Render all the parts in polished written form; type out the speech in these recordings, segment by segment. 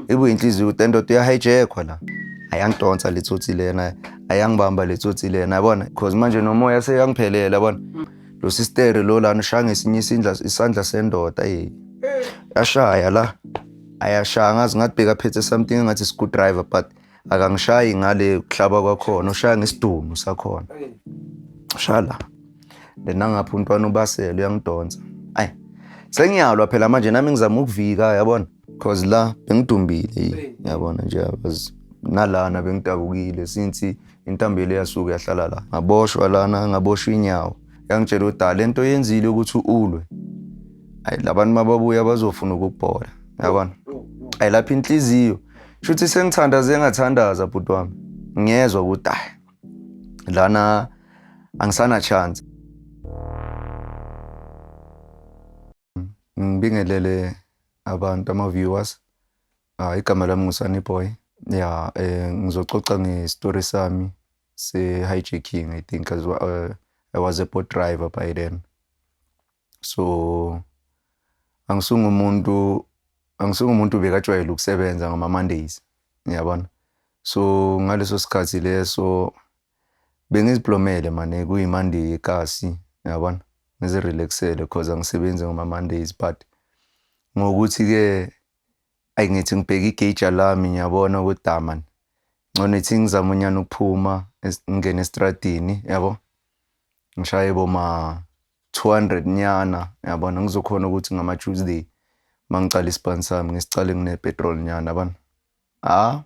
Ibuye inhliziyo ukuthi endoda uyahijackwa la. Ayangidonsa le tsotsi lena, ayangibamba le tsotsi lena, yabona? Because manje nomoya seyangiphelela, yabona? Lo sister lo lana ushaya ngesinye isandla, isandla sendoda, hey. Yashaya la. Ayashaya ngazi ngathi bekaphethe something engathi screwdriver, but akangishayi ngale kuhlaba kwakhona, ushaya ngesidumu sakhona. Ushaya la. Then nangapha umntwana ubasele uyangidonsa. Ayi. Sengiyalwa phela manje nami ngizama ukuvika, yabona? Because la bengidumbile, yabona nje nalana bengidabukile since intambo le yasuka yahlala la. Ngaboshwa lana, ngaboshwa inyawo. Yangitshela ukuthi le nto yenzile ukuthi ulwe. Ayi labantu mababuya bazofuna ukukubhola, yabona? Ayi lapha inhliziyo. Shuthi sengithandaze ngathandaza bhuti wami. Ngiyezwa ukuthi ayi lana angisana chance. Ngibingelele abantu, ama-viewers. Igama lami nguSunny Boy. Yeah, ngizoxoxa nge-story sami se-hijacking. I think as well, I was a boat driver by then. So angisungumuntu bekajwayele ukusebenza ngama Mondays, ngiyabona. So ngaleso sikhathi leso bengiziplomele mane kuyi Monday ekasi, ngiyabona. Ngizirelaxele because angisebenzi ngama Mondays, but ngokuthi ke ayingithi ngibheka igauge lami ngiyabona ukuthi ah man, ngcono ithi ngizama unyana ukuphuma ngingene estradini, yabo, ngishaye boma 200 nyana, yabona, ngizokhona ukuthi ngama Tuesday mangicala isibani sami ngisicale ngine petrol nyana, yabona. Ah,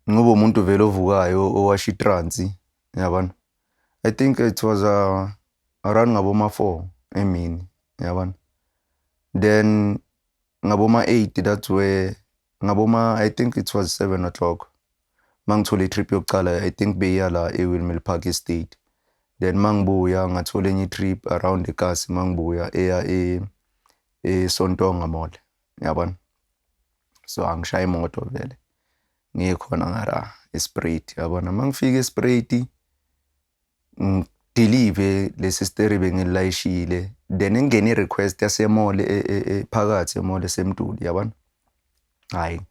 ngoba umuntu vele ovukayo owasha itransi, yabona. I think it was around ngaboma 4 emini, yabona. Then ngaboma 8, that's where ngaboma, I think it was 7 o'clock mangithola i-trip yokuqala. I think beya la e-Windmill Park Estate. Then mangibuya ngathola enye i-trip around ekasi, mangibuya eya eSontonga Mall, yabona. So angishaya imoto vele ngikhona ngara eSpruit, yabona. Mangifika eSpruit ngidelive lesi story bengilayishile, then ingene i-request yasemall phakathi emall esemntuli, yabona. Hayi,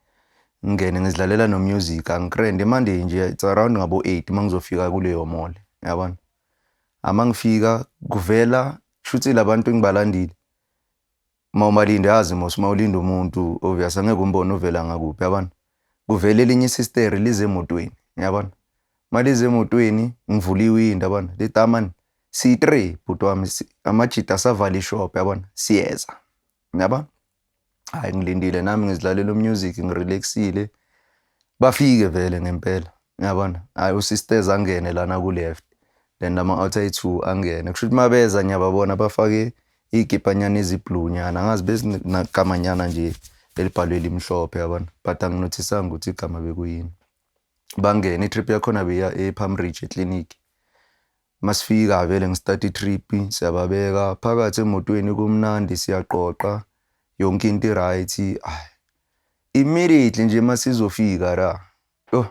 ngingene ngizidlalela no music angikrende Monday nje, it's around ngabo 8 mangizofika kuleyo mall, yabona. Amangifika kuvela shuthi labantu engibalandile. Mawumalinde yazi mos mawulinda umuntu obvious angeke umbone uvela ngakuphi, yabona. Kuvela elinye isister lize emotweni, yabona. Malize emotweni ngivula iwindow, yabona, lithi man siyi-3 bhuti wami, amajita asavala ishop, yabona, siyeza, yabona. Hayi ngilindile nami ngizidlalela umusic ngirelaxile, bafike vele ngempela, yabona. Hayi usisters angene lana ku left, then lama out ayi-2 angene, kusho ukuthi mabeza ngiyababona bafake iy'kipanyana eziblue nyana, angazi bezingamanyana nje elibhalwe elimhlophe, yabona, but anginothisanga ukuthi igama bekuyini. Bangena, i-trip yakhona beya e-Palm Ridge eclinic. Masifika vele ngistart i-trip, siyababeka phakathi emotweni, kumnandi, siyaqoqa yonke into i-right. Immediately nje masizofika la, oh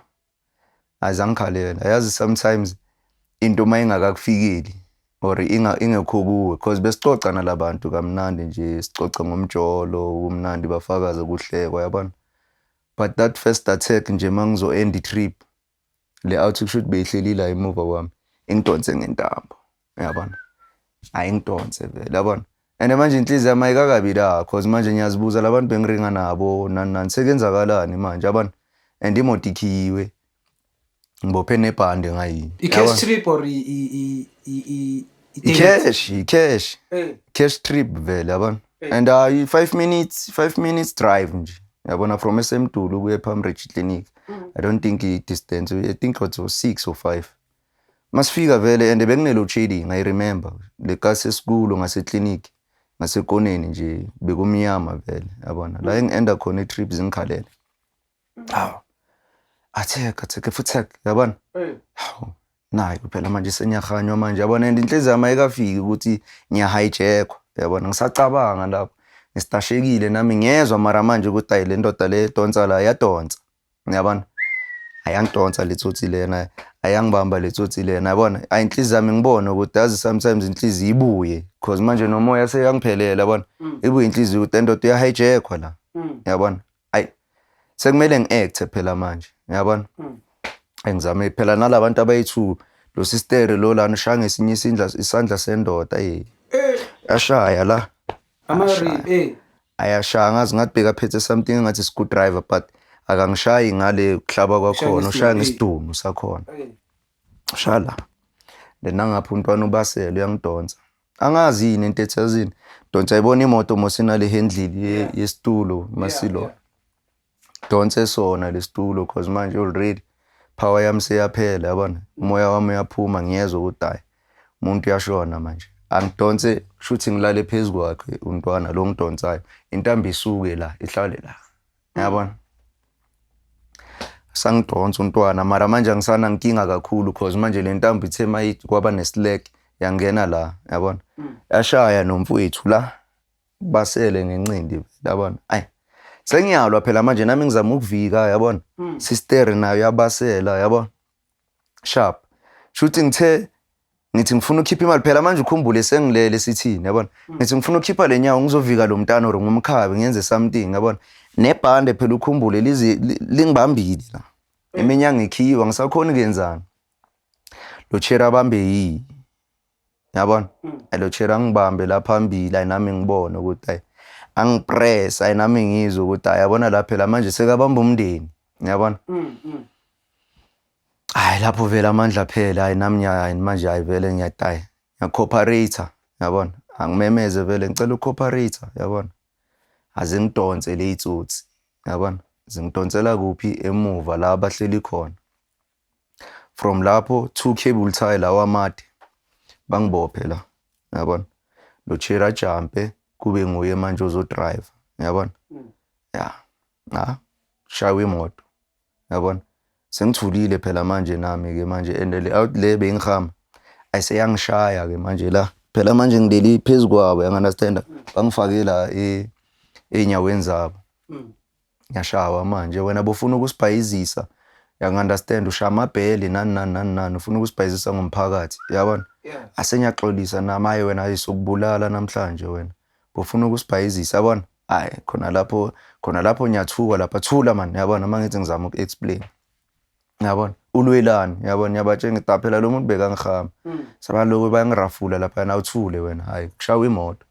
azangikhalela, yazi sometimes into mayingakakufikeli or ingekho kuwe, because besicoca nalabantu kamnandi nje, sicoca ngomjolo kumnandi, bafakaza kuhlekwa, yabona. But that first attack nje mangizo end i-trip, le out kusho ukuthi beyihleli la emuva kwami, ingidonse ngentambo, yabona. Ayingidonse vele, yabona. And manje inhliziyo yami ayikakabi la, cause manje ngiyazibuza labantu bengiringa nabo nani nani, sekuyenzakalani manje, yabona. And imoto ikhiyiwe, ngibophe nebhande ngayini. I-cash trip or i I-cash, i-cash. Cash trip vele, yabona. And 5 minutes, 5 minutes drive nje, yabona, from esemdulu kuye ePalm Ridge Clinic. I don't think i-distance, I think it was 6 or 5. Masifika vele and bekune load shedding, I remember. Le kasi esikulo ngase clinic, ngasekoneni nje bekumnyama vele, yabona. La engi-enda khona i-trip zingikhalele. Hawu. Attack, attack, futhi yabona. Hawu. Nayi phela manje senyahanywa manje, yabona, and inhliziyo yami ayikafiki ukuthi ngiyahijackwa, yabona. Ngisacabanga lapho ngisitashekile nami ngiyezwa mara manje ukuthi ayi le ndoda le donsa la yadonsa, yabona. Ayangidonsa le tsotsi lena, ayangibamba le tsotsi lena, yabona. Ayi inhliziyo yami ngibone ukuthi yazi sometimes inhliziyo ibuye, because manje nomoya seyangiphelela, yabona. Ibuye inhliziyo ukuthi le ndoda uyahijackwa la, yabona. Ayi Sekumele ngi-acte phela manje, uyabona? Engizame phela nalabantu abayi-two, lo sister lo lana ushaya ngesinye isandla, isandla sendoda, eh. Ashaya la. Ama-rape, eh. Ayashaya, ngazi ngathi bekaphethe something engathi screwdriver, but akangishayi ngale kuhlaba kwakhona, ushaya ngesidunu sakhona. Ushaya la. Then nangapha umntwana ubasele uyangidonsa. Angazi yini into ethi yazini. Donsa ayibona imoto mos inale handle yesitulo masilo. Donse sona lesitulo cause manje already power yami seyaphela, yabona? Umoya wami uyaphuma, ngiyezwa ukuthi hayi umuntu uyashona manje. Angidonse shuthi ngilale phezu kwakhe umntwana lo ngidonsayo. Intambo isuke la ihlale la. Yabona? Sangidonsa umntwana mara manje angisana nkinga kakhulu cause manje le ntambo ithe mayithi kwaba neslack yangena la, yabona? Yashaya nomfowethu la basele ngenqindi, yabona? Ayi sengiyalwa phela manje nami ngizama ukuvika, yabona? Sister nayo yabasela, yabona? Sharp. Shuthi ngithe ngithi ngifuna ukukhipha imali phela manje, ukhumbule sengilele sithini, yabona? Ngithi ngifuna ukukhipha le nyawo ngizovika lo mntana or ngumkhabe ngenze something, yabona? Nebhande phela ukhumbule lize lingibambile la. Iminyango ikhiwa ngisakhona kuyenzani. Lo chera abambe yi. Yabona? Lo chera ngibambe la phambili, ayi nami ngibone ukuthi ayi angipress, ayi nami ngizwe ukuthi ayi yabona la phela manje sekabamba umndeni, yabona? Hayi lapho vele amandla phela, hayi nami hayi manje hayi vele ngiyataya. Ngiyacooperate, yabona? Angimemeze vele ngicela ucooperate, yabona? Azingidonse le itsotsi, yabona? Zingidonsela kuphi? Emuva la abahleli khona. From lapho two cable tie lawa amade bangibophe la, yabona? Lo chera jumpe kube nguye manje ozodrive, yabona? Ya, ha shawa imoto, yabona? Sengithulile phela manje nami ke manje, and le out le bengihamba ayiseyangishaya ke manje la phela manje ngileli phezu kwabo, you understand? Bangifake la ey'nyaweni zabo, ngiyashawa manje. Wena bofuna ukusibhayizisa, you understand? Ushaya amabhele nani nani nani nani, ufuna ukusibhayizisa ngomphakathi, yabona? Asengiyaxolisa nami, hayi wena ayisokubulala namhlanje, wena bofuna ukusibhayizisa, yabona? Hayi khona lapho, khona lapho ngiyathuka lapha, thula man, yabona? Mangithi ngizama uku-explain, yabona? Ulwelani, yabona? Ngiyabatshela ngithi phela lo muntu bekangihama, sabaloko bayangirafula lapha, awuthule wena. Hayi kushawa imoto,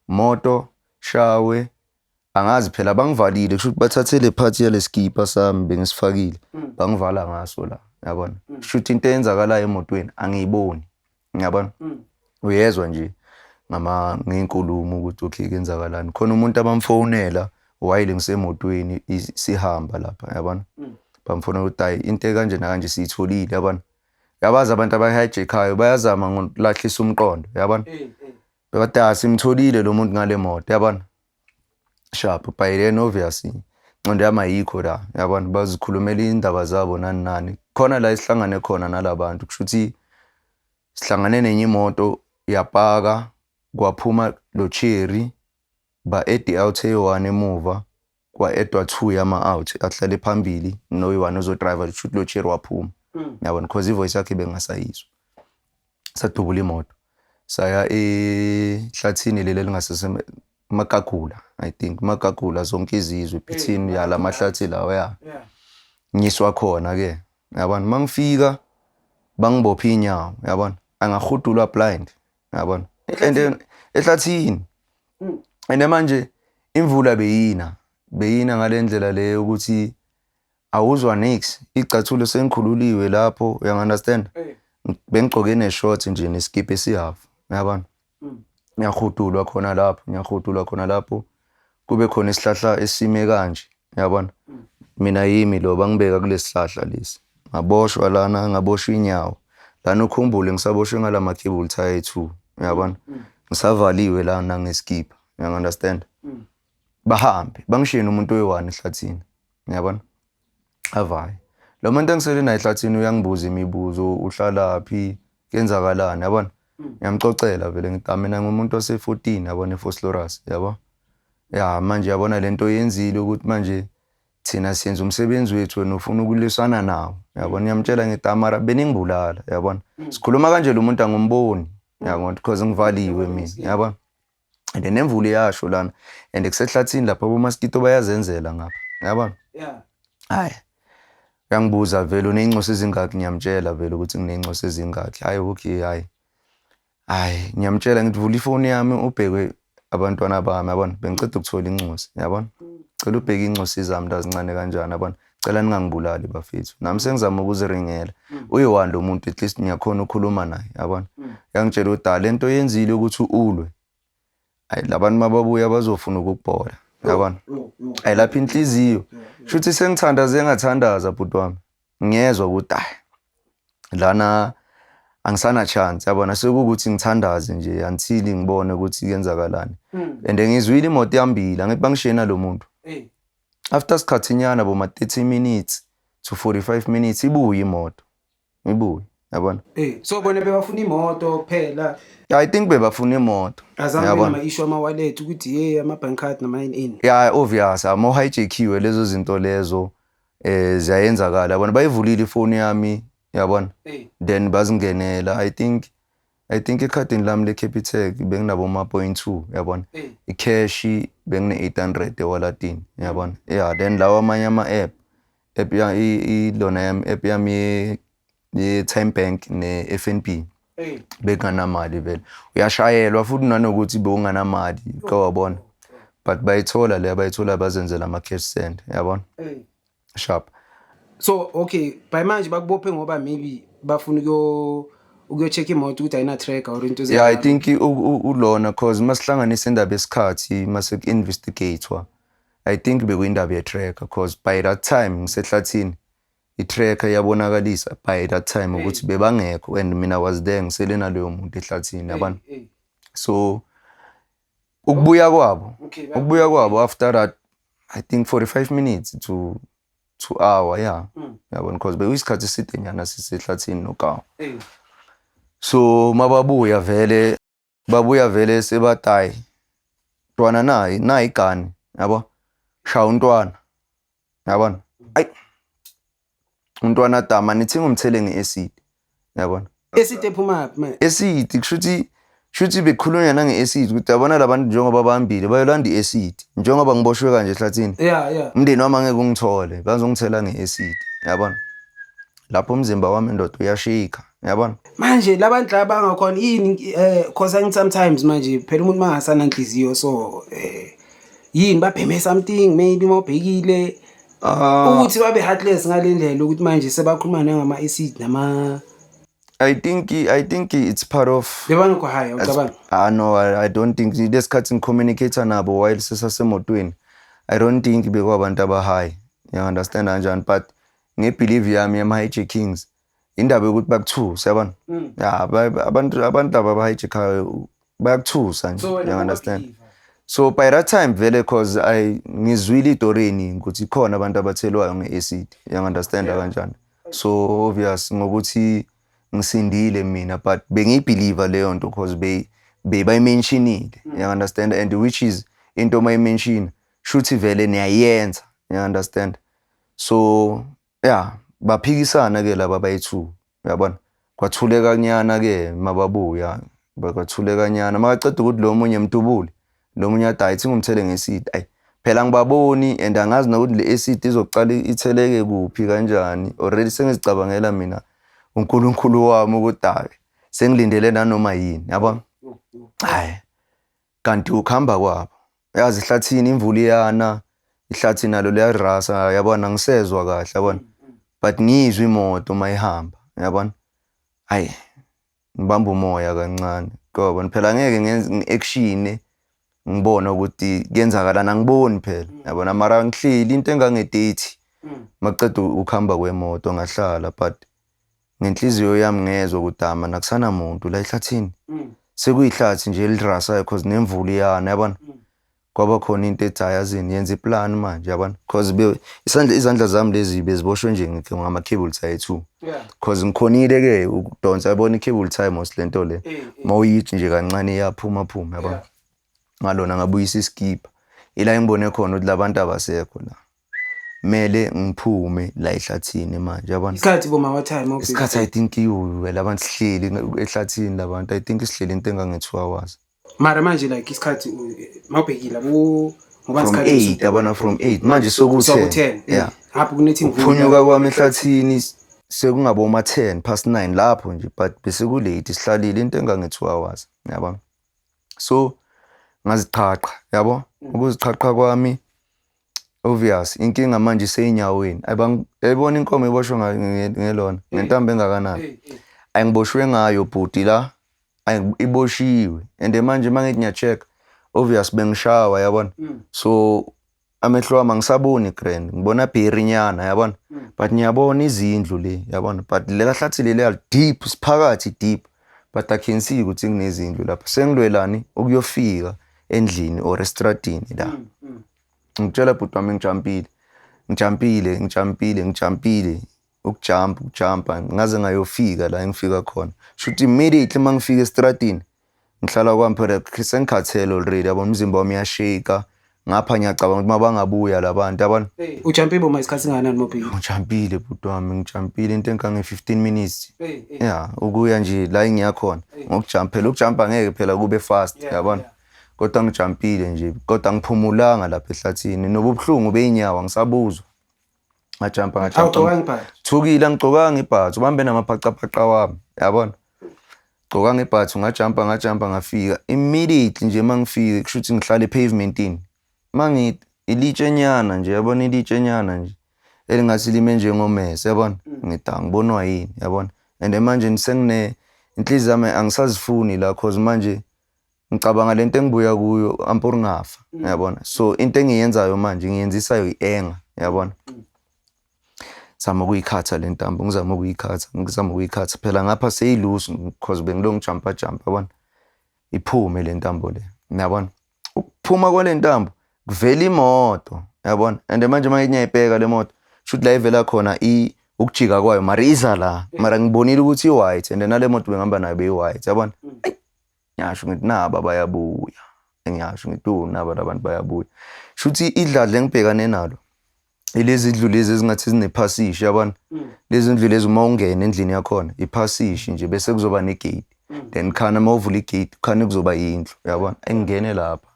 moto shawe, angazi phela bangivalile, kusho ukuthi bathathe le part yale skipa sami bengisifakile, bangivala ngaso la, yabona? Kusho ukuthi into eyenzakalayo emotweni angiyiboni, yabona? Uyezwa nje ngama ngey'nkulumo ukuthi okay kuyenzakalani. Khona umuntu abamfonela while ngisemotweni sihamba lapha, yabona? Bamfonela ukuthi hayi into ekanje nakanje siyitholile, yabona? Yabazi abantu abayi-hijack-ayo bayazama ngokulahlisa umqondo, yabona? Bebathi ah simtholile lo muntu ngale moto, yabona? Sharp, by then obviously ingqondo yami ayikho la, yabona? Bazikhulumela indaba zabo nani nani. Khona la esihlangane khona nalabantu, kusho ukuthi sihlangane nenye imoto yapaka, kwaphuma lo cherry, ba-add i-out eyi-one emuva, kwa-add-wa two yama-out ahlale phambili noyi-one ozodrayiva, kusho ukuthi lo cherry waphuma, yabona? Cause ivoice yakhe bengasayizwa. Sadubula imoto saya ehlathini leli elingasese Magagula, I think Magagula, zonke izizwe between ya lamahlathi lawa, ya. Ngiswa khona ke, yabona? Mangifika bangibopha inyawo, yabona? Angahudulwa blind, yabona? And ehlathini, and manje imvula beyina, beyina ngalendlela leyo ukuthi awuzwa nix. Icathulo sengikhululiwe lapho, uya understand? Bengigcoke ne-short nje neskipa esihafu, yabona? Ngiyahudulwa khona lapho, ngiyahudulwa khona lapho, kube khona isihlahla esime kanje, yabona? Mina yimi lo bangibeka kulesi sihlahla lesi, ngaboshwa lana, ngaboshwa inyawo lana, ukhumbule ngisaboshwe ngalama cable tie ayi-two, yabona? Ngisavaliwe lana ngeskipa, you understand? Bahambe bangishiye nomuntu oyi-one ehlathini, yabona? Avaye lo muntu engisele naye ehlathini, uyangibuza imibuzo, uhlalaphi, kuyenzakalani, yabona? Ngiyamcocela vele ngithi "Ah, mina ngumuntu wase-14, yabona, eVosloorus, yabo? Ya manje yabona lento oyenzile ukuthi manje thina siyenza umsebenzi wethu, wena ufuna ukulwisana nawo, yabona?" Ngiyamtshela ngithi "Ah, mara beningibulala," yabona? Sikhuluma kanje lo muntu angumboni, yabona? Because ngivaliwe mina, yabona? And nemvula iyasho lana, and kusehlathini lapha abomaskito bayazenzela ngapha, Yabona? Yeah. Hayi. Uyangibuza vele uney'ncosi ezingaki, ngiyamtshela vele ukuthi nginey'ncosi ezingaki. Hhayi okay, hhayi. Hhayi, ngiyamtshela ngithi vula ifoni yami ubheke abantwana bami, yabona? Bengiceda ukuthola incosi, yabona? Cela ubheke iy'ncosi zami ukuthi azincane kanjani, yabona? Cela ningangibulali bafethu. Nami sengizama ukuziringela. Uyi-one lo muntu, at least ngiyakhona ukukhuluma naye, yabona? Uyangitshela ukuthi le nto oyenzile ukuthi ulwe. Hayi, labantu mababuya bazofuna ukukubhola, yabona? Hayi, lapha inhliziyo. Shuthi sengithandaze ngathandaza bhuti wami. Ngiyezwa ukuthi hayi lana angisana chance, yabona? Sekuwukuthi ngithandaze nje until ngibone ukuthi kuyenzakalani. And ngizwile imoto ihambile, angithi bangishiye nalo muntu. After sikhathinyana boma 30 minutes to 45 minutes ibuye imoto. Ibuye, yabona? So bona bebafuna imoto kuphela. I think bebafuna imoto. Azange nama-issue ama-wallet ukuthi hey ama-bank card nama ini. Yeah, obvious, ama hijackiwe lezo zinto lezo ziyayenzakala, yabona? Bayivulile ifoni yami, yabona? Then bazingenela. I think ekhadini lami le-Capitec benginabo ma-0.2, yabona? I-cash bengine 800 ewalatini, yabona? Yeah, then lawa amanye ama-app app ya ilona yami app yami ye Tyme Bank ne FNB bekunganamali vele. Uyashayelwa futhi nanokuthi bewunganamali, ke wabona? But bayithola le abayithola, bazenzela ama cash send, yabona? Sharp. So okay, by manje bakubophe ngoba maybe bafuna ukuyo check imoto ukuthi ayina tracker or into. Yeah, I think ulona cause masihlanganisa indaba yesikhathi mase ku-investigatewa, I think bekuyindaba ye-tracker cause by that time ngisehlathini, i-tracker iyabonakalisa by that time ukuthi bebangekho and mina was there, ngisele naloyo muntu ehlathini, yabona? So ukubuya kwabo, ukubuya kwabo after that, I think 45 minutes to 2 hour, yeah, yabona, because bekuyisikhathi eside nyana sisehlathini nokawu. So mababuya vele, babuya vele sebatayi ntwana nayi nayi igani, yabo, shaya untwana, yabona? Ayi, umntwana dama nithi ngumthele nge-acid, yabona? Acid ephuma phi manje? Acid kushuthi bekukhulunywa nange-acid ukuthi yabona labantu njengoba bahambile bayolanda i-acid, njengoba ngiboshwe kanje ehlathini, umndeni wami angeke ungithole, bazongithela nge-acid, yabona? Lapho umzimba wami, ndoda, uyashika, yabona? Manje labantu laba bangakhona yini, cause angithi sometimes manje phela umuntu mangasana nhliziyo, so yini babheme something maybe mawubhekile ukuthi babe heartless ngale ndlela ukuthi manje sebakhuluma nangama acid nama I think it's part of Bebangekho high, ucabanga? Ah no, I don't think lesikhathi ngicommunicate nabo while sisasemotweni, I don't think bekwabantu aba-high, you understand kanjani? But nge-believe yami yama-hijackings, indaba yokuthi bakuthusa, yabona? Ya, abantu laba aba-hijackayo bayakuthusa nje. So wena You understand? Ubabelieve? So by that time vele, cause I ngizwile itori eningi ukuthi khona abantu abathelwayo nge-acid, you understand kanjani? So obvious ngokuthi ngisindile mina, but bengiyibelieve leyo nto cause bebayimentionile, you understand? And which is into mayimention shuthi vele niyayenza, you understand? So yeah, baphikisana ke laba bayi-two, uyabona? Kwathuleka nyana ke mababuya, kwathuleka nyana makaceda ukuthi lo munye mdubule, lo munye athi hayi, ngumthele nge-acid. Ayi phela ngibaboni and angazi nokuthi le acid izoqala itheleke kuphi kanjani. Already sengizicabangela mina uNkulunkulu wami ukuthi hayi, sengilindele nanoma yini, yabona? Hayi, kanti ukuhamba kwabo, yazi, ihlathini imvula iyana, ihlathi nalo liyarasa, yabona? Ngisezwa kahle, yabona? But ngizwe imoto mayihamba, yabona? Hayi, ngibamba umoya kancane ngoba phela ngeke ngenze ngi-action ngibone ukuthi kuyenzakalani, angiboni phela, yabona? Mara ngihleli into engange-30 maceda ukuhamba kwemoto, ngahlala, but ngenhliziyo yami ngezwa ukuthi ama nakusana muntu la ehlathini, sekuyihlathi nje elirasayo cause nemvula iyana, yabona? Kwaba khona into ethi hayi, yazini, yenza iplan manje, yabona? Cause isandla, izandla zami lezi beziboshwe nje ngama-cable tie two cause ngikhonile ke ukudonsa, yabona? I-cable tie mos lento le, mawuyithi nje kancane iyaphuma phuma, yabona? Ngalona ngabuyisa iskipa, ila engibone khona ukuthi labantu abasekho la, mele ngiphume la ehlathini manje, yabona? Isikhathi boma what time? Isikhathi, I think iwe labantu sihleli ehlathini labantu, I think sihleli into engange 2 hours. Mara manje like isikhathi mawubhekile abo Ngoba From isikhathi 8, yabona, from 8 manje soku soku 10. 10. Yeah. Ngapha kunethi imvula. Ukuphunyuka kwami ehlathini sekungabo ma 10 past 9 lapho nje, but bese kulate, sihlalile into engange 2 hours, yabona. So ngaziqhaqha, yabo, ukuziqhaqha kwami, obvious inkinga manje iseyinyaweni. Ayibona inkomo iboshwe ngelona ngentambo engakanani ayingiboshwe ngayo bhuti la, iboshiwe. And manje mangithi ngiya-check, obvious bengishawa, yabona, so amehlo wami angisaboni grand, ngibona bherinyana, yabona, but ngiyabona izindlu le, yabona, but lela hlathi leli deep, siphakathi deep, but I can see ukuthi kunezindlu lapha. Sengilwelani ukuyofika endlini or estradini la. Ngitshela bhuti wami, ngijampile, ngijampile, ngijampile, ngijampile, ukujumpa, ukujumpa, ngaze ngayofika la engifika khona. Shuthi immediately uma ngifika estradini ngihlala kwami, phela sengikhathele already, yabona, umzimba wami uyashake ngapha, ngiyacabanga ukuthi mabangabuya labantu, yabona. Ujampe boma isikhathi singakanani mobheki? Ngijampile bhuti wami, ngijampile into engange-15 minutes, ya, ukuya nje la engiyakhona ngokujumpa. Phela ukujumpa ngeke phela kube fast, yabona, kodwa ngijampile nje, kodwa ngiphumulanga lapha ehlathini, nobubuhlungu bey'nyawo angisabuzwa. Ngajampa, ngajampa. Awugcokanga ibhathi? Thukile, angigcokanga ibhathi, ubambe namaphacaphaca wami, yabona, gcokanga ibhathi. Ngajampa, ngajampa, ngafika. Immediately nje uma ngifike, kusho ukuthi ngihlala epavementini, mangithi ilitshenyana nje, yabona, ilitshenyana nje elingathi lime njengomese, yabona, ngithi angibonwa yini, yabona. And manje sengine inhliziyo yami angisazifuni la, cause manje ngicabanga lento engibuya kuyo, ampur ngafa, yabona. So into engiyenzayo manje ngiyenzisayo i-anger, yabona. Zama ukuyikhatha le ntambo, ngizama ukuyikhatha, ngizama ukuyikhatha, phela ngapha seyiloose because bengilo ngijampa jumpa, yabona. Iphume le ntambo le, yabona. Ukuphuma kwale ntambo kuvela imoto, yabona. And manje uma ngiyayibheka le moto, shuthi la ivela khona ukujika kwayo, mara iza la, mara ngibonile ukuthi i-white, and nale moto bengihamba nayo beyi-white, yabona. Ngiyasho ngithi naba bayabuya, ngiyasho ngithi oh, naba labantu bayabuya. Shuthi idladla engibhekane nalo ilezi ndlu lezi ezingathi zinephasishi, yabona, lezi ndlu lezi uma ungena endlini yakhona iphasishi nje, bese kuzoba negate, then khana uma uvula igate khana kuzoba yindlu, yabona. Engingene lapha,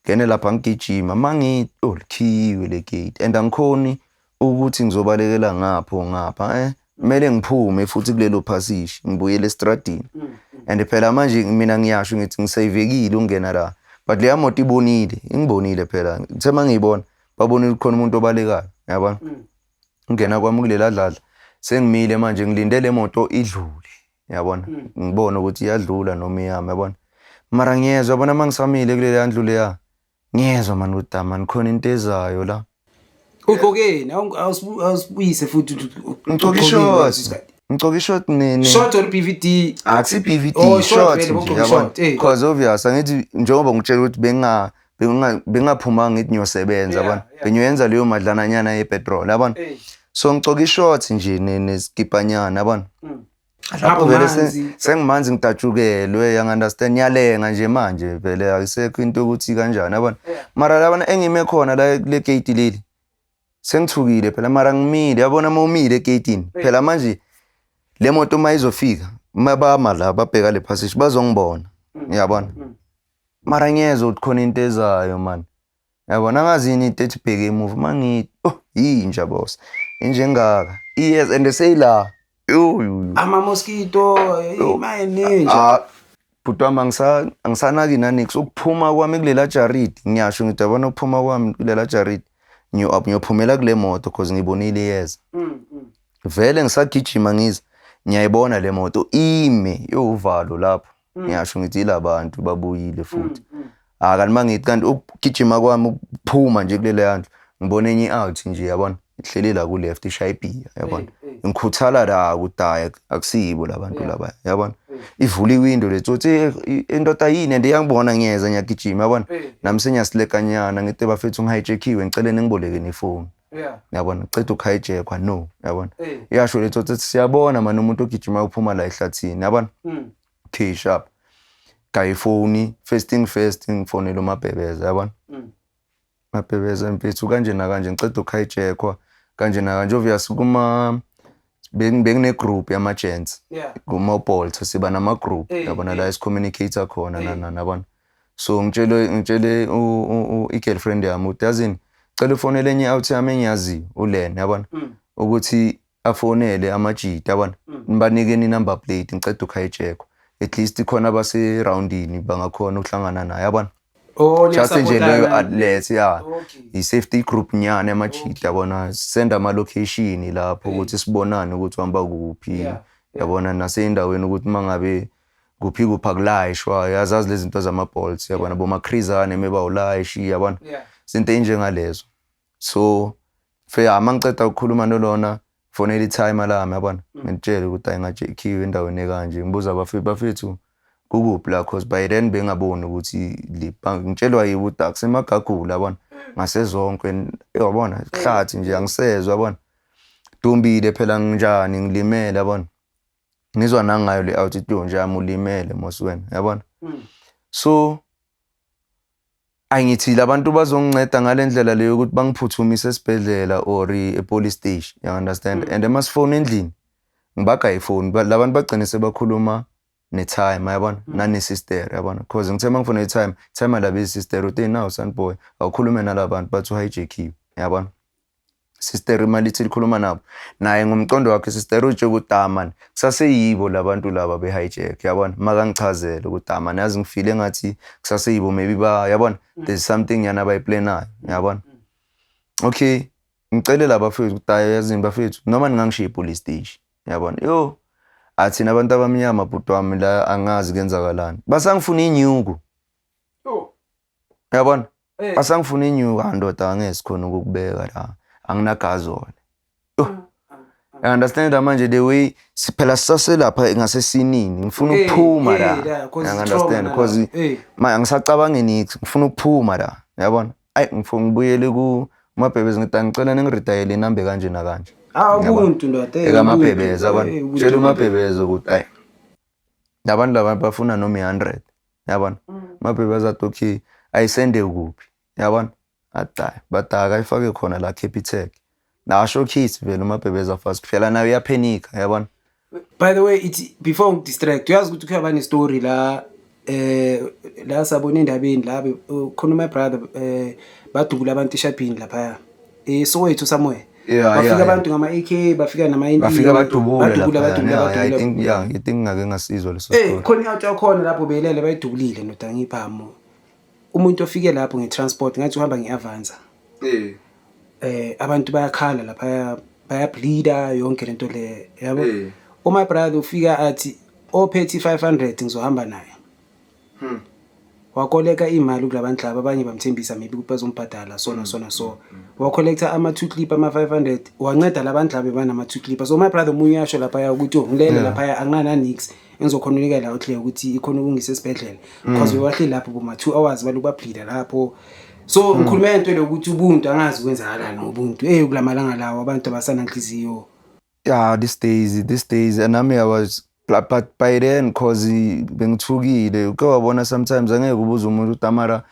ngene lapha, ngigijima, mangithi oh, likhiyiwe le gate, and angikhoni ukuthi ngizobalekela ngapho ngapha, kumele ngiphume futhi kulelo phasishi ngibuyele estradini. And phela manje mina ngiyasho ngithi ngisayivekile ukungena la, but leya moto ibonile, ingibonile phela. Ngithe mangiyibona, babonile ukuthi khona umuntu obalekayo, yabona. Ngena kwami kulela dladla, sengimile manje, ngilinde le moto idlule, yabona, ngibone ukuthi iyadlula noma iyama, yabona. Mara ngiyezwa, yabona, uma ngisamile kuleya ndlu leya, ngiyezwa mani ukuthi mani khona into ezayo la. Ugqokeni? Awusibuyise futhi. Ngigcoke i-short, ngigcoke i-short nene. Short or BVD? Akusi BVD. Oh, short. Short vele, nje, bogqoke yabona, short, eh. Because obvious angithi njengoba ngitshela ukuthi bengaphumanga ngithi ngiyosebenza, yabona, bengiyoyenza leyo madlananyana yepetrol, yabona. So ngigcoke i-short nje nesikipanyana, yabona, lapho vele manzi. Sengimanzi, ngidatshukelwe, yang-understand, ngiyalenga nje manje, vele akusekho into yokuthi kanjani, yabona. Mara labana engime khona la kule gate leli, sengithukile phela, mara ngimile, yabona. Uma umile egeyitini phela manje, le moto uma izofika, uma bama la babheka le passage, bazongibona, yabona. Mara ngiyezwa ukuthi khona into ezayo man, yabona. Angazi yini into ethi bheke emuva, uma ngithi oh, yinja boss, inja engaka iyeza and seyila, yo yo yo. Ama-mosquito mayeninja. Ah, bhuti wami, angisanaki nanix. Ukuphuma kwami kulela jaridi, ngiyasho ngithi yabona, ukuphuma kwami kulela jaridi, ngiyophumela kule moto cause ngibonile iyeza vele. Ngisagijima ngiza, ngiyayibona le moto ime, yo, uvalo lapho. Ngiyasho ngithi yilabantu babuyile futhi. Ah, kanti mangithi kanti ukugijima kwami ukuphuma nje kulele yandlu, ngibona enye i-out nje, yabona, ihleli la ku-left, ishaya ibhiya, yabona. Ngikhuthala la ukuthi hayi, akusiyibo labantu laba, yabona. Ivula iwindo le tsotsi, indoda yini, and iyangibona ngiyeza, ngiyagijima, yabona. Nami sengiyasilekanyana, ngithi bafethu, ngihijackiwe, ngicele ningiboleke nefoni, yabona. Ceda ukuhijackwa, no, yabona. Iyasho le tsotsi, siyabona mani umuntu ogijima uphuma la ehlathini, yabona. Okay, sharp, gayifoni. First thing first, ngifonela uMabhebeza, yabona. Mabhebeza mfethu, kanje nakanje, ngiceda ukuhijackwa kanje nakanje. Obvious kuma bengine group yama-gents kuma-Bolt, siba nama-group, yabona, la esicommunicate khona nana, yabona. So ngitshele i-girlfriend yami ukuthi, yazini, cela ufonele enye out yami engiyaziyo ulena, yabona, ukuthi afonele amajita, yabona, nibanikeni i-number plate, ngiceda ukuhijackwa, at least khona abase-roundini bangakhona ukuhlangana naye, yabona. Oh, Just nje leyo niyasupportana. alert ya. I-safety group nyana yamajita, yabona, send ama-location lapho ukuthi sibonane ukuthi uhamba kuphi, yabona, naseyindaweni ukuthi mangabe kuphi kuphi akulayishwa, yazazi lezi zinto zama-Bolts, yabona, bomakhrizane mebawulayishi, yabona, izinto ey'njengalezo. So fe uma ngiceda ukukhuluma nolona, fonela i-timer lami, yabona, ngitshele ukuthi hayi, ngajackiwe endaweni ekanje, ngibuza bafethu kukuphi la, cause by then bengaboni ukuthi ngitshelwa yibo ukuthi akusemagagula, yabona, ngasezonke, yabona, ihlathi nje angisezwa, yabona, dumbile phela, nginjani, ngilimele, yabona, ngizwa nangayo le out ithi nje yami ulimele mos wena, yabona. So angithi labantu bazonginceda ngale ndlela leyo ukuthi bangiphuthumise esibhedlela or e-police station, you understand? And emasifoni endlini ngibaga ifoni, labantu bagcine sebakhuluma ne-timer, yabona, nane-sister, yabona, cause ngithe uma ngifuna i-timer, timer labe i-sister uthi, "Now son boy, awukhulume nalabantu bathi uhijackiwe," yabona. Sister imali ithi likhuluma nabo naye ngomqondo wakhe, sister utshe ukuthi, "Ah man, kusaseyibo labantu laba be-hijack," yabona, makangichazele ukuthi, "Ah man, yazi ngifile ngathi kusaseyibo, maybe ba, yabona, there's something yana abayiplanayo," yabona. Okay, ngicele labafethu ukuthi, "Hayi, yazini bafethu, noma ningangishiya e-police station," yabona. Yo, athina abantu abamnyama, bhuti wami, la angazi kuyenzakalani, basangifuna inyuku. Oh. Yabona, basangifuna inyuku. Ah ndoda, angeke sikhona ukukubeka la, anginagazole. I understand manje the way siphela sisaselapha ngasesinini, ngifuna ukuphuma la. La, 'cause I it's understand trauma because nala. Ma angisacabangi nix, ngifuna ukuphuma la, yabona. Ayi, ngifuna ngibuyele ku mabhebeza, ngithi angicela ningiridayele inamba kanje nakanje. Ah, Yabona. Ubuntu ndoda. Ekamabhebeza, ubuntu, yabona. ubuntu. Tshela umabhebeza ukuthi ayi, labantu laba bafuna noma i-100, yabona. Mabhebeza athi, "Okay, ayisende kuphi?" Yabona, athi, "Hayi, badaka ayifake khona la Capitec." Nasho kids vele umabhebeza fast phela nayo iyaphenika, yabona. By the way, ithi before ngidistract, uyazi ukuthi kuyaba ne-story la, la sabona endabeni la, khona my brother, badubula abantu eshabhini lapha eSoweto somewhere. Bafika abantu ngama AK, bafika nama Bafika badubula. Badubula, Laphayana. badubula, Yeah, I badubula. think, yeah, I think ngake ngasizwa leso story. Khona i-out yakhona lapho belele, bayidubulile ndoda ngibhamu. Umuntu ofike lapho nge-transport, ngathi uhamba nge-Avanza. Abantu bayakhala lapha, bayableeda, yonke lento le, yabo. Uma brother ufika athi, "Ophethe 500 ngizohamba naye." Wakoleka imali kulabantu laba, abanye bamthembisa maybe ukuthi bazombhadala so na so na so. Wacollecta ama 2 clip ama 500, wanceda labantu laba banama 2 clip. So my brother omunye uyasho lapha ukuthi, "Oh, ngilele lapha, angina nix engizokhona unika la uClear ukuthi ikhona ukungisa esibhedlela," because bebahleli lapho boma 2 hours baloku bableeda lapho. So ngikhuluma into lokuthi ubuntu, angazi kwenzakalani ngobuntu kulamalanga lawo, abantu abasananhliziyo. Yeah, these days and nami I was, but by then, cause bengithukile, uke wabona sometimes angeke ubuze umuntu ukuthi amara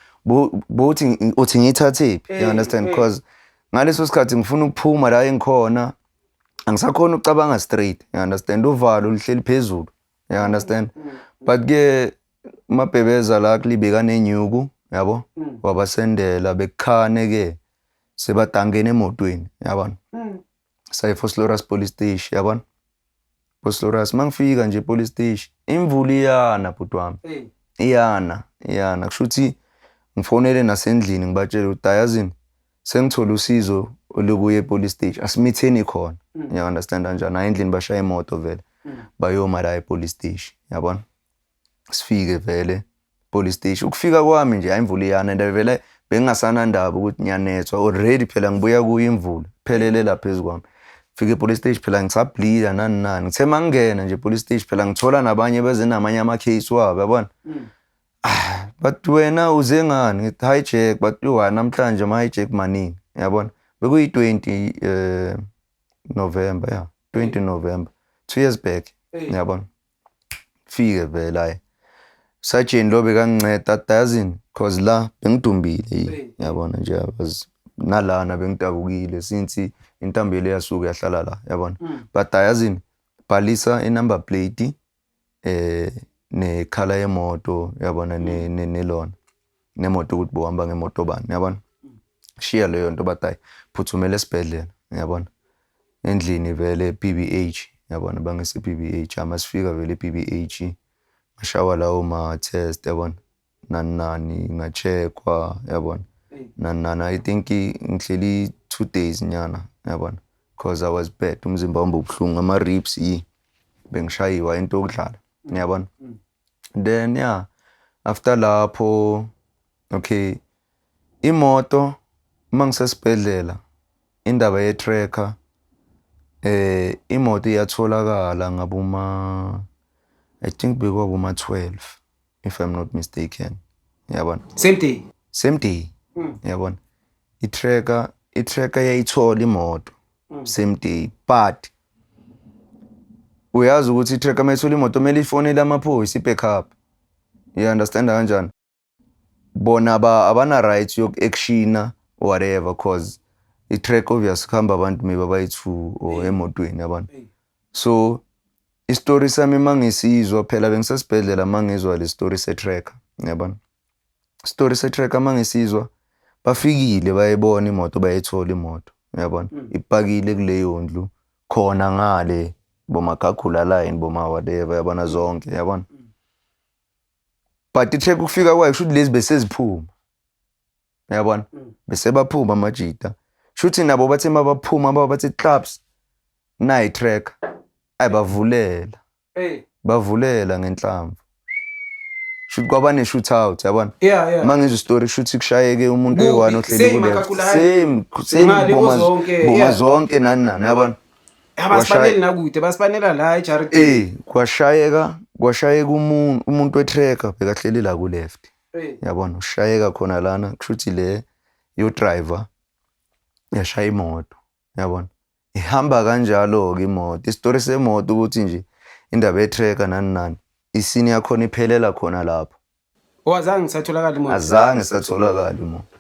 bothi uthi ngiyithathephi, you understand? Cause ngaleso sikhathi ngifuna ukuphuma la engikhona, angisakhona ukucabanga straight, you understand? Uvalo luhleli phezulu, you understand? But ke mabhebeza la kulibeka nenyuku, yabo, wabasendela bekukhane ke sebadangene emotweni, yabona. Saye Vosloorus police station, yabona, Vosloorus. Mangifika nje police station, imvula iyana, bhuti wami. Iyana, iyana, kusho ukuthi ngifonele nasendlini, ngibatshele ukuthi, "Ayazini, sengithola usizo olukuye e-police station, asimitheni khona," you understand kanjani? Hayi, endlini bashaya imoto vele, bayoma la e-police station, yabona. Sifike vele police station, ukufika kwami nje, hayi, imvula iyana, and vele bengingasanandaba ukuthi ngiyanethwa already phela, ngibuya kuyo imvula phelele la phezu kwami. Fika e-police station phela ngisableeda, nani nani. Ngithe mangingena nje e-police station phela, ngithola nabanye beze namanye ama-case wabo, yabona. Ah, but wena uze ngani? Ngithi hijack. But yo, namhlanje ama-hijack maningi, yabona. Bekuyi-20 November, yeah, 20 November, 2 years back, yabona. Fike vele, hayi, sergeant lo bekanginceda athi, "Yazini, cause la bengidumbile, yabona nje, was nalana bengidabukile since intambo le yasuka yahlala la, yabona. But ayazini, bhalisa i-number plate necolour yemoto, yabona, nelona." Nemoto ukuthi bohamba ngemoto bani, yabona. Shiya leyo nto, bathi hayi, phuthumela esibhedlela, yabona. Endlini vele PBH, yabona, bangise PBH. Amasifika vele PBH, ngashawa lawo ma-test, yabona, nani nani, nga-check-wa, yabona, nani nani. I think ngihleli 2 days nyana, yabona, because I was bad, umzimba wami ubuhlungu, ama-ribs yi bengishayiwa into yokudlala, yabona. Then yeah, after lapho, okay, imoto uma ngisesibhedlela, indaba ye-tracker, imoto iyatholakala ngaboma, I think bekwaboma 12 if I'm not mistaken, yabona. Same day? Same day, yabona. I-tracker yayithola imoto same day, but uyazi ukuthi i-tracker mayithola imoto kumele ifonele amaphoyisa, i-backup, you understand kanjani? Bona ba abana right yoku-actiona whatever, cause i-track obvious kuhamba abantu maybe abayi-two or emotweni, yabona. So isitori sami mangisizwa phela, bengisesibhedlela mangizwa le story se-tracker, yabona. Story se-tracker mangisizwa, bafikile, bayibona imoto, bayithola imoto, yabona, ipakile kuleyo ndlu khona ngale bomagagula line, boma whatever, yabona, zonke, yabona. But i-track ukufika kwayo, kusho ukuthi lezi beseziphuma, yabona, bese baphuma amajita, shuthi nabo bathe mabaphuma bathi claps, nayi tracker, ayibavulela. Bavulela ngenhlamvu, shuthi kwaba ne-shootout, yabona. Uma ngizwa isitori, shuthi kushayeke umuntu Kuphi? oyi-one ohleli Same ku-left. Magagula High? Same same. Ngale Boma kuzonke, boma yeah. zonke, nani nani, yabona. Abasifaneli nakude, basifanela la ejaridini. Kwashayeka umuntu we-tracker bekahleli la ku-left, yabona, ushayeka khona lana, kushuthi le yo driver yashaya imoto, yabona. Ihamba kanjalo-ke imoto. Isitori semoto ukuthi nje indaba ye-tracker nani nani, isini yakhona iphelela khona lapho. Owazange ngisatholakala imoto? Azange satholakala imoto.